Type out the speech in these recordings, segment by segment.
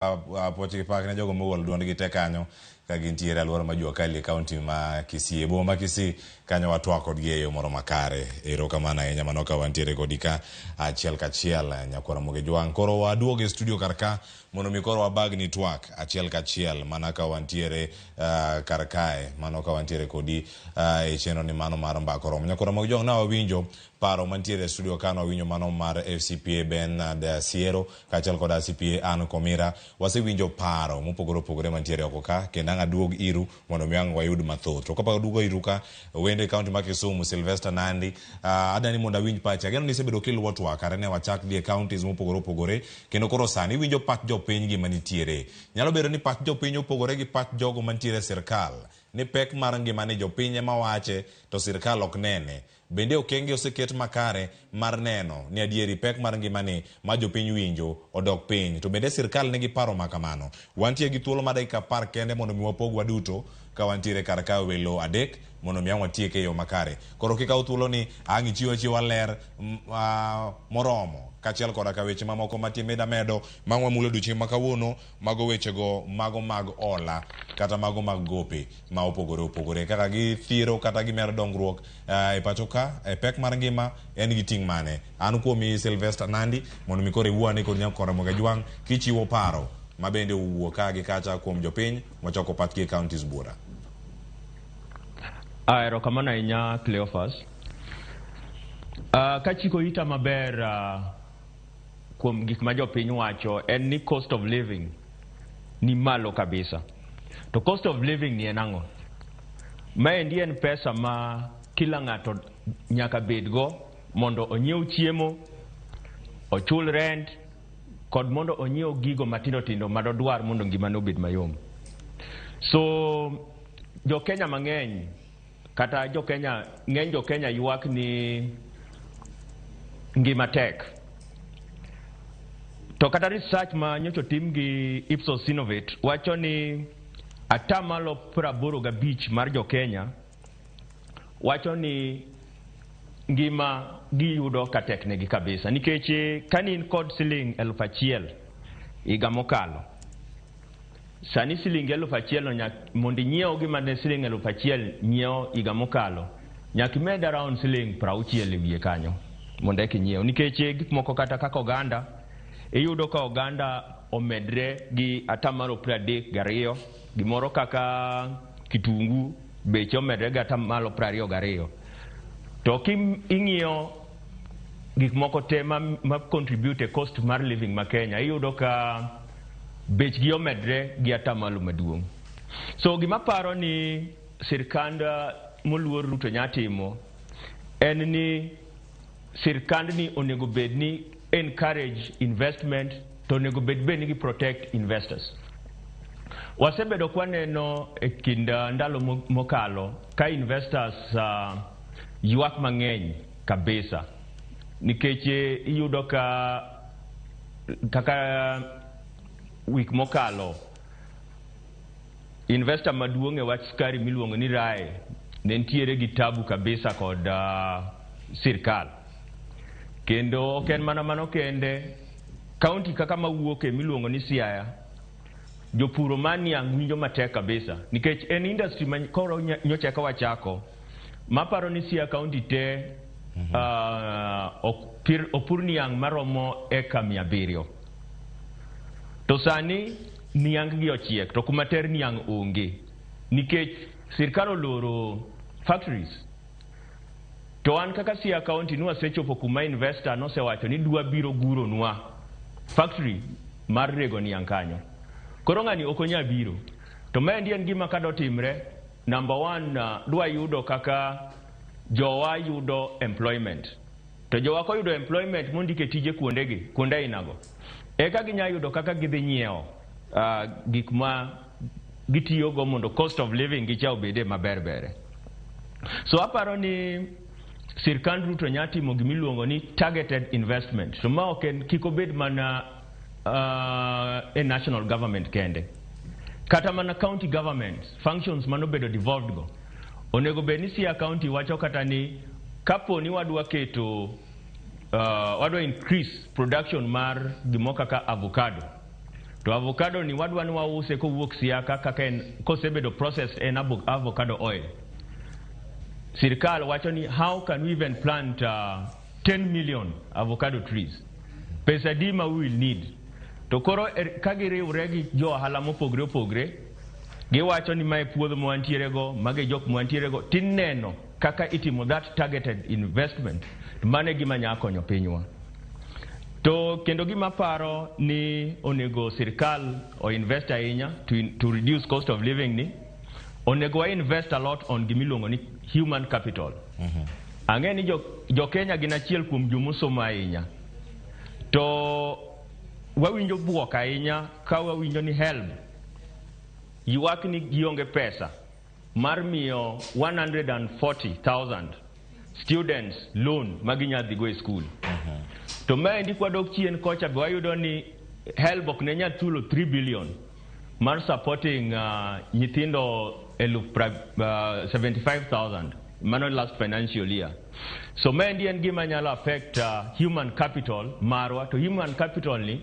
Puoch gi pak ne jogo mogolo duondgi te kanyo ka gintiere e alwora ma Jua Kali e kaunti ma Kisii. E boma ma Kisii kanyo watwak kodgi e yo moro makare. Erokamano ahinya mano ka wantiere kodi ka achiel kachiel nyakwar Ramogi Jwang'. Koro waduogo e studio kar ka mondo mi koro wabagni twak achiel kachiel mana ka wantiere kar kae mano ka wantiere kodi e chenro ni mano mar mbaka oromo. Nyakwar Ramogi Jwang' ne wawinjo paro mantiere e studio ka nwawinjo mano mar FCPA Bernard Siero kaachiel kod CPA Ann Komira. Wasewinjo paro mopogore opogore mantiere oko ka kendo ang' aduog iru mondo mi ang' wayud mathoth. To kapok aduogo iru ka wende kaunti ma Kisumu Sylvester Nandi, adani mondo awinj pachi. Ageno ni isebedo kiluwo twak kare ne wachak dhi e counties mopogore opogore kendo koro sani iwinjo pach jopiny gima nitiere. Nyalo bedo ni pach jopiny opogore gi pach jogo mantiere e sirkal ni pek mar ngima ni jopiny ema wache to sirkal ok nene. Bende okenge oseket makare mar neno ni adieri pek mar ngimani ma jopiny winjo odok piny. To bende sirkal nigi paro ma kamano. Wantie gi thuolo mar dakika 10 kende mondo mi wapog waduto ka wantiere kar ka welo adek mondo mi ang' watieke e yo makare. Koro kikawo thuolo ni ang' ichiw achiwa ler moromo kaachiel koda ka weche mamoko matie medo ma wamulo odiochieng' ma kawuono mago wechego mago mag hola kata mago mag gope ma opogore opogore kaka githiro kata gimedo dongruok e pacho ka e pek mar ngima en gi ting' mane. An kuomi Sylvester Nandi mondo mi koro iwuo kod nyakwar Ramogi Ajwang' kichiwo paro ma bende owuok ka gi kacha kuom jopiny mochoko pachgi e counties buora. Erokamano ahinya, Cleophas. Kachiko ita maber kuom gik ma jopiny wacho en ni cost of living ni malo kabisa. To cost of living ni en ang'o? Maendi en pesa ma kila ng'ato nyaka bedgo mondo onyiew chiemo, ochul rent, kod mondo onyiew gigo matindo tindo madodwar mondo ngimane obed mayom. So jo Kenya mang'eny kata jo Kenya ng'eny jo Kenya ywak ni ngima tek. To kata research ma nyocha otim gi Ipsos Synovate wacho ni 85% mar jo Kenya wacho ni ngima giyudo ka tek negi kabisa nikech ka in kod siling 1000 higa mokalo, sani siling 1000 no mondo inyiew gima ne siling 1000 nyiewo higa mokalo, nyaka imed around siling 60 e wiye kanyo mondo eka inyiew, nikech gik moko kata kaka oganda, iyudo ka oganda omedre gi 32%, gimoro kaka kitungu beche omedre gi 22%. To ing'iyo gik moko te ma contribute e cost mar living ma Kenya, iyudo ka bechgi omedre gi atamalo maduong'. So gima paro ni sirkand moluor Ruto nya timo en ni sirkandni onego bed ni encourage investment to onego bed bed ni gi protect investors. Wasebedo kwaneno e kind ndalo mokalo ka investors ywak mang'eny kabisa nikech iyudo ka kaka wik mokalo investor maduong' e wach sukari miluongo ni Rae ne nitiere gi tabu kabisa kod sirkal. Kendo ok en mana mano kende, kaunti kaka mawuoke miluongo ni Siaya, jopuro mar niang' winjo matek kabisa nikech en industry ma koro nyocha eka wachako maparo ni Siaya kaunti te opur niang' maromo eka 700. To sani niang' gi ochiek to kuma ter niang' onge nikech sirkal oloro factories. To an kaka Siaya County nwasechopo kuma investor nosewacho ni dwa biro guronwa factory mar rego niang' kanyo. Koro ng'ani ok onya biro. To maendi en gima kadotimre, number one, dwa yudo kaka jowa yudo employment. To jowa koyudo employment mondike tije kuondegi, kuonde ainago, eka ginya yudo kaka gidhi nyiewo gik ma gitiyogo mondo cost of living gicha obede maber bere. So aparo ni sirkand Ruto nya timo gimiluongo ni targeted investment. To ma ok en kik obed mana e national government kende. Kata mana county government functions manobedo devolved go. Onego bed ni Siaya County wacho kata ni kapo ni wadwa keto wadwa increase production mar gimoro kaka avocado. To avocado ni wadwa ni wause kowuok Siaka kaka en kosebedo processed en avocado oil. Sirkal wacho ni how can we even plant 10 million avocado trees? Pesa di ma we will need. To koro ka giriwre gi jo ohala mopogre opogre, giwacho ni mae puodho ma wantiere go, mage jok ma wantiere go, tineno kaka itimo that targeted investment. To mano e gima nya konyo pinywa. To kendo gima paro ni onego sirkal o invest ahinya to reduce cost of living ni, onego wa invest a lot on gimiluongo ni human capital. Ang'e ni jo Kenya gin achiel kuom jomosomo ahinya. To wawinjo buok ahinya ka wawinjo ni HELB ywak ni gionge pesa mar miyo 140,000 students loan ma ginya dhigo e skul. To maendi kwadok chien kocha be wayudo ni HELB ok ne nyal chulo 3 billion mar supporting nyithindo 75,000 mano last financial year. So maendi en gima nyalo affect human capital marwa, to human capital ni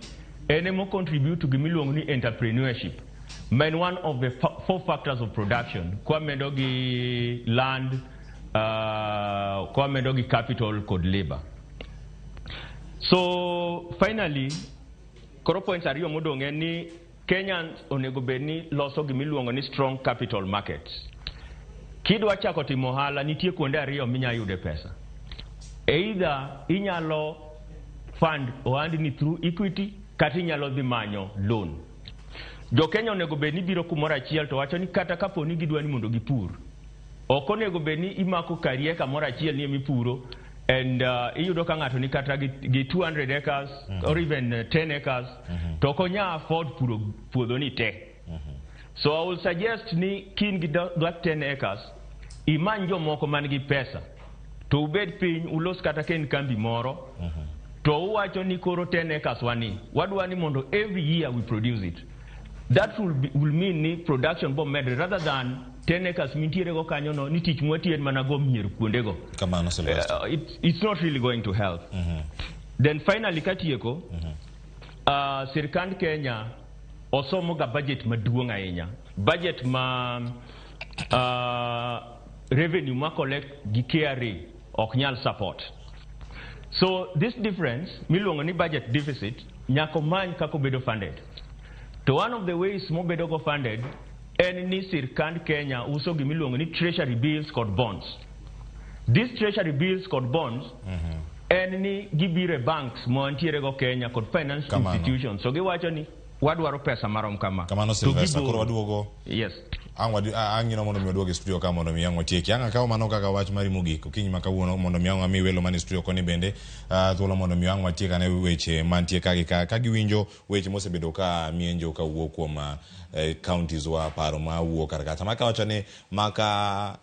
en emo contribute to gimiluongo ni entrepreneurship. Ma en one of the four factors of production. Kwamedo gi land, kwamedo gi capital kod labor. So finally, koro points ariyo modong' en ni Kenyans onego bed ni loso gimiluongo ni strong capital markets. Kidwa chako timo ohala, nitie kuonde ariyo minya yude pesa. Either inyalo fund ohandni through equity, kata inyalo dhi manyo loan. Jo Kenya onego bed ni biro kumoro achiel to wacho ni kata kapo ni gidwa ni mondo gipur. Ok onego bed ni imako kari kamoro achiel ni emipuro and iyudo ka ng'ato ni kata gi 200 acres or even 10 acres to ok onya afford puro puodho ni te. So I will suggest ni kin gi that 10 acres, imany jomoko man gi pesa to ubed piny ulos kata ka en kambi moro to uwacho ni koro 10 acres wani wadwa ni mondo every year we produce it. That will mean ni production bo medre rather than 10 acres mintiere go kanyo no ni tich mwatiyo en mana go mier kuondego. Kamano, Sylvester. It's not really going to help. Then finally katieko, sirkand Kenya osomo ga budget maduong' ahinya. Budget ma revenue ma collect gi KRA ok nyal support. So this difference miluongo ni budget deficit nyaka omany kaka obedo funded. To one of the ways mobedo go funded en ni sirkand Kenya uso gimiluongo ni treasury bills kod bonds. These treasury bills kod bonds en ni gibiro e banks ma wantiere go Kenya kod finance Kamano. institutions. So giwacho ni wadwaro pesa marom kama. Kamano To Sylvester, giboro. koro waduogo. Yes. Ang' ng'ino mondo mi waduog e studio ka mondo mi ang' watieki. Ang' akaw mano kaka wach mari mogik okinyi ma kawuono mondo mi ang' ami welo mani studio koni bende thuolo mondo mi ang' watiek ane weche mantie ka gi ka giwinjo weche mosebedo ka mienjo ka wuok kuom counties wa, paro ma wuok kar kacha. Maka wacho ni maka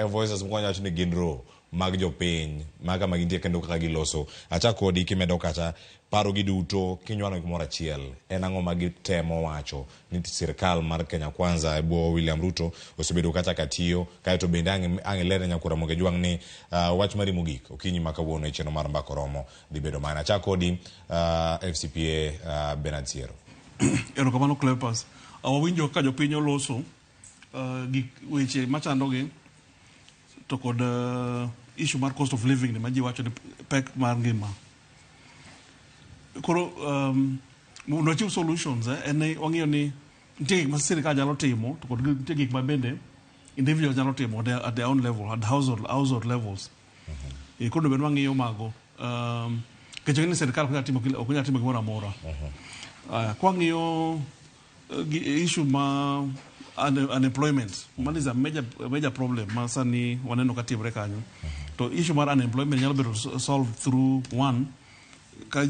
voices moko wacho ni gin ro mag jopiny maka ma gintie kendo kaka giloso. Achak kodi kimedo kacha paro gi duto kinywano gimoro achiel en ang'o ma gitemo wacho ni sirkal mar Kenya Kwanza e bwo William Ruto osebedo kacha ka tiyo kaeto bende ang' ilerne nyakura Moge Jwang' ni wach mari mogik okinyi ma kawuono e chenro mar Mbaka Oromo dhi bedo mane. Achak kodi, FCPA Bernard Siero. Erokamano, Cleopas. Wawinjo ka jopiny oloso gik weche machandogi to kod issue mar cost of living ni ma ji wacho ni pek mar ngima. Koro mondo wachiw solutions en ni wang'iyo ni nitie gik ma sirikal nyalo timo to kod nitie gik ma bende individuals nyalo timo at their own level, at household levels. Koro bende wang'iyo mago. Nikech ni sirikal ok nyal timo gimoro amora. Kwang'iyo issue ma unemployment, man is a major problem ma sani waneno ka timre kanyo. To issue mar unemployment nyalo bedo solved through one ka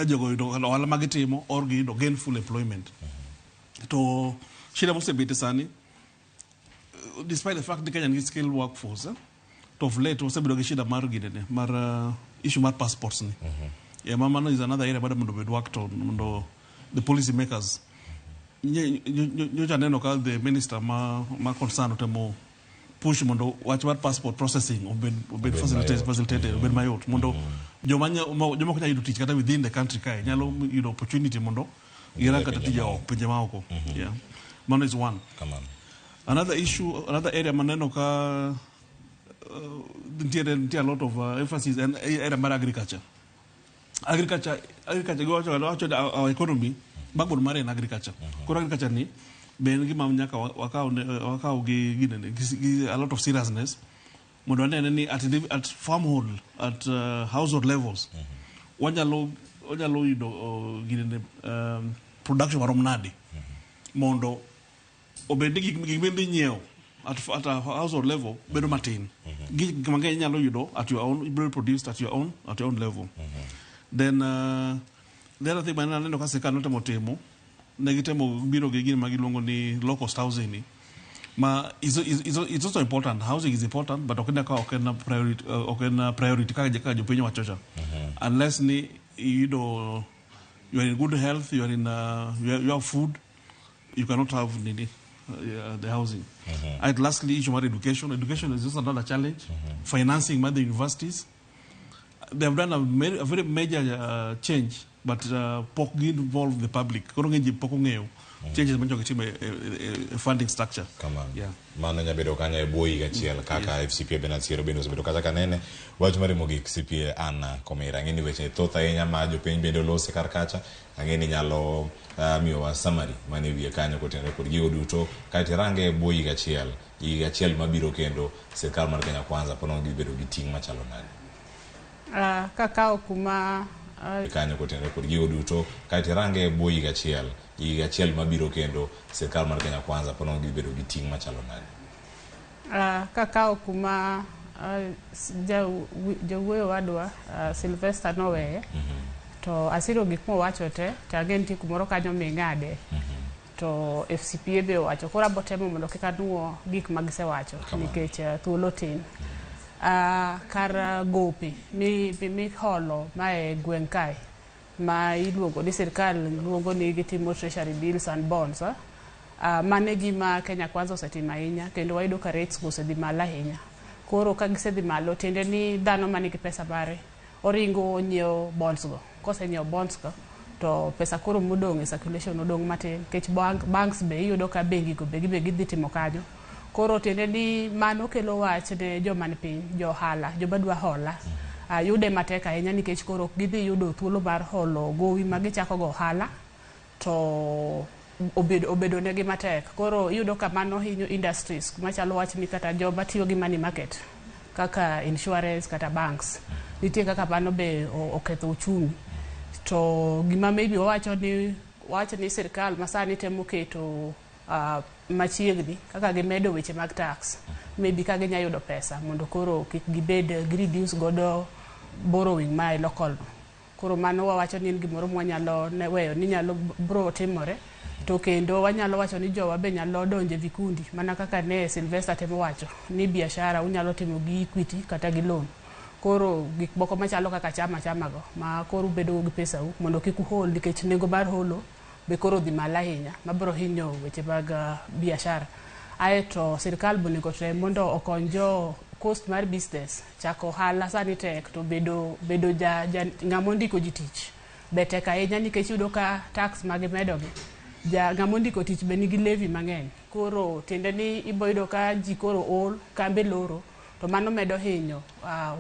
jogo yudo ohala ma gitimo or giyudo gainful employment. To shida mosebete sani, despite the fact ni Kenya nigi skilled workforce, to of late wasebedo gi shida mar ginene mar issue mar passports ni. Yeah, mano is another area bado mondo obed worked on mondo the policy makers nyocha neno ka the minister ma concern otemo push mondo wach mar passport processing obed facilitated, mayot. Facilitated, obed mayot mondo joma ok nyal yudo tich kata within the country kae nyalo yudo opportunity mondo girang kata pinje tije maoko. oko, pinje maoko. Yeah, mano is one. Kamano. Another issue, another area maneno ka nitiere a lot of emphasis en area mar agriculture. Agriculture giwacho ni our economy backbone mare en agriculture. Koro agriculture ni be en gima nyaka wakaw gi ginene gi a lot of seriousness mondo wanene ni at farmhold, at household levels wanyalo yudo ginene production marom nade mondo obed ni gik midhi nyiewo at a household level bedo matin. Gik mang'eny inyalo yudo at your own, ibiro produced at your own level. Then the other thing maneno ka sirkal notemo timo, ne gitemo biro gi gima giluongo ni low cost housing ni ma is also important. Housing is important, but ok en priority, ok en priority kaka jopiny wacho cha, unless ni iyudo you are in good health, you have food, you cannot have nini, yeah, the housing. And lastly, issue of education. Education is just another challenge. Financing by the universities. They have done a very major change, but pok gi involve the public. Koro ng'eny ji pok ong'eyo changes ma nyocha gitimo e funding structure. Kamano. Yeah. Mano nya bedo kanyo e bwo higa achiel kaka FCPA Bernard Siero bende osebedo kacha kanene wach mar mogik. CPA Anna Komira, ang'e ni weche thoth ahinya ma jopiny bende olose kar kacha. Ang'e ni nyalo miyowa summary mane wiye kanyo kotenore kod gigo duto kaeto irange e bwo higa achiel, higa achiel mabiro kendo sirkal mar Kenya Kwanza pono gidhi bedo gi ting' machalo nade? Kakawo kuma kanyo kotenore kod gigo duto kaeto irange e bwo higa achiel, higa achiel mabiro kendo sirkal mar Kenya Kwanza pono gidhi bedo gi ting' machalo nade? Kakawo kuma jawuoyo wadwa Sylvester noweye to asiro gik mowacho te, to ang'e nitie kumoro kanyo ming'ade to FCPA be owacho. Koro abo temo mondo kik anuo gik ma gisewacho nikech thuolo tin. Kar gope miholo mae gweng' kae ma iluongo ni sirkal luongo ni gitimo treasury bills and bonds. Mano e gima Kenya Kwanza osetimo ahinya, kendo wayudo ka rates go osedhi malo ahinya. Koro ka gisedhi malo, tiende ni dhano manigi pesa mare oringo onyiewo bonds go. Kosenyiewo bonds go to pesa koro modong' e circulation odong' matin, nikech banks be iyudo ka bengi go be gibe gidhi timo kanyo. Koro tiende ni mano kelo wach ne joma ni piny, jo ohala, joma dwa hola yude matek ahinya, nikech koro ok gidhi yudo thuolo mar holo gowi ma gichako go ohala, to obedo negi matek. Koro iyudo ka mano hinyo industries machalo wach ni kata joma tiyo gi money market kaka insurance kata banks. Nitie kaka mano be oketho uchumi. To gima maybe wawacho ni wacho ni sirkal masani temo keto machiegni kaka gimedo weche mag tax, maybe ka ginya yudo pesa mondo koro kik gibed gi reduce godo borrowing ma e local no. Koro mano wawacho ni en gimoro mwanyalo weyo ni nyalo bro timore. To kendo wanyalo wacho ni jowa be nyalo donje vikundi mana kaka ne Sylvester temo wacho ni biashara unyalo timo gi equity kata gi loan. Koro gik moko machalo kaka chama chama go ma koro ubedo gi pesau mondo kik uhol, nikech nengo mar holo be koro dhi malo ahinya mabiro hinyo weche mag biashara. Aeto sirkal be onego tem mondo okony jo cost mar business. Chako ohala sani tek, to bedo ja ng'ama ondiko ji tich be tek ahinya, nikech iyudo ka tax magimedo gi ja ng'ama ondiko tich be nigi levy mang'eny. Koro tiende ni ibo yudo ka ji koro ol, kambe loro, to mano medo hinyo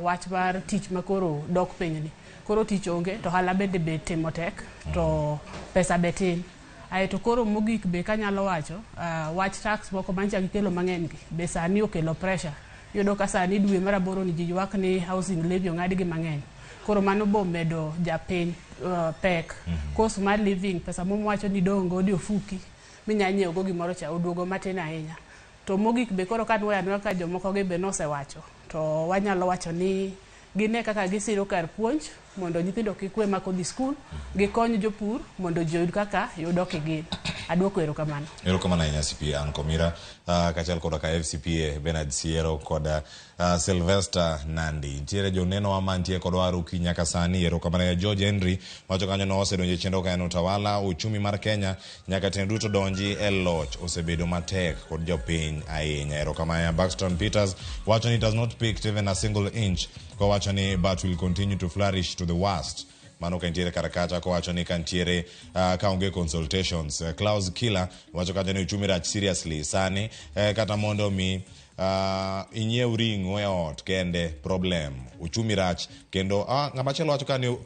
wach mar tich ma koro dok piny ni. Koro tich onge to ohala bende be timo tek, to pesa be tin. Aeto koro mogik be kanyalo wacho wach tax moko mancha gikelo mang'eny gi be sani okelo pressure. Iyudo ka sani dwe mar aboro ni ji ywak ni housing levy ong'ad gi mang'eny. Koro mano bo medo japiny pek. Cost mar living, pesa mowacho ni dong' godo e ofuki minya nyiewo go gimoro cha oduogo matin ahinya. To mogik be koro kanuoyo anuoya ka jomoko gi be nosewacho, to wanyalo wacho ni gine kaka gisiro kar puonj mondo nyithindo kik we mak odhi skul, gikony jopur mondo ji oyud kaka yudo kigin. Aduoko erokamano. Erokamano ahinya CPA Ann Komira, kaachiel koda ka FCPA Bernard Siero kod Sylvester Nandi. Nitiere joneno wa mantie kodwa Aruki nyaka sani. Erokamano ahinya George Henry wacho kanyo no osedonjo e chenro ka en utawala. Uchumi mar Kenya nyaka tend duto donji e loch osebedo matek kod jopiny ahinya. Erokamano ahinya Buxton Peters wacho ni it has not picked even a single inch. Kowacho ni but will continue to flourish to the worst. Mano ka nitiere kar kacha kowacho ni ka nitiere ka onge consultations. Klaus Killer wacho kacha ni uchumi rach seriously sani kata mondo mi inyiew ring'o e ot kende problem. Uchumi rach kendo ng'ama chielo wacho ka ni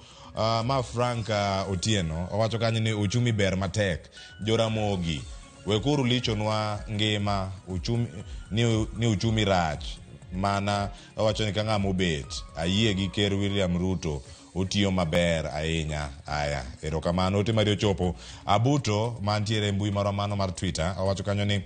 ma Frank Otieno owacho kanyo ni uchumi ber matek. Joramogi wekuru lichonwa ngima uchumi, ni uchumi rach mana owacho ni ka ng'ama obet ayie gi ker William Ruto otiyo maber ahinya. Aya, erokamano. Ote mari ochopo. Abuto mantiere e mbui marwa mano mar Twitter owacho kanyo ni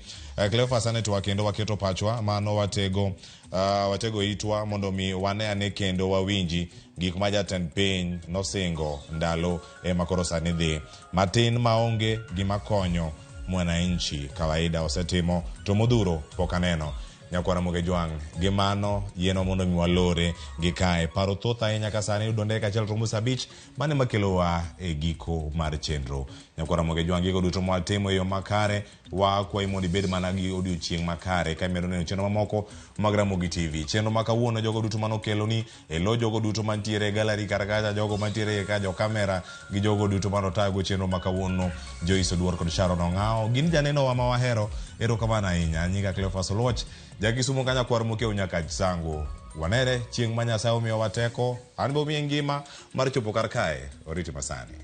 Cleophas anetwa kendo waketo pachwa mano watego itwa mondo mi wane ane kendo wawinji gik ma jatend piny nosingo ndalo ema koro sani dhi matin maonge gima konyo mwananchi kawaida osetimo to modhuro pok aneno. Nyakwara Ramogi Jwang' gi mano yienwa mondo mi walore gi kae. Paro thoth ahinya ka sani yudo ndeka achiel romo saa abich mane makelowa e giko mar chenro. Nyakwara Ramogi Jwang' gigo duto mwatimo e yo makare wakwayi mondo ibed mana gi odiochieng' makare ka imedo neno chenro mamoko mag Ramogi TV. Chenro ma kawuono jogo duto manokeloni e lo jogo duto mantiere e gallery kar kacha, jogo mantiere ka jo kamera gi jogo duto manotago chenro ma kawuono, Joyce Oduor kod Sharon Ong'ao gin janeno wa ma wahero. Erokamano ahinya. Nyinga Cleophas Oluoch, jakisumo ka nyakwar Mokeu nyaka Sango. Wanere chieng' ma Nyasaye omiyowa teko, an be omiye ngima mar chopo kar kae. Oriti masani.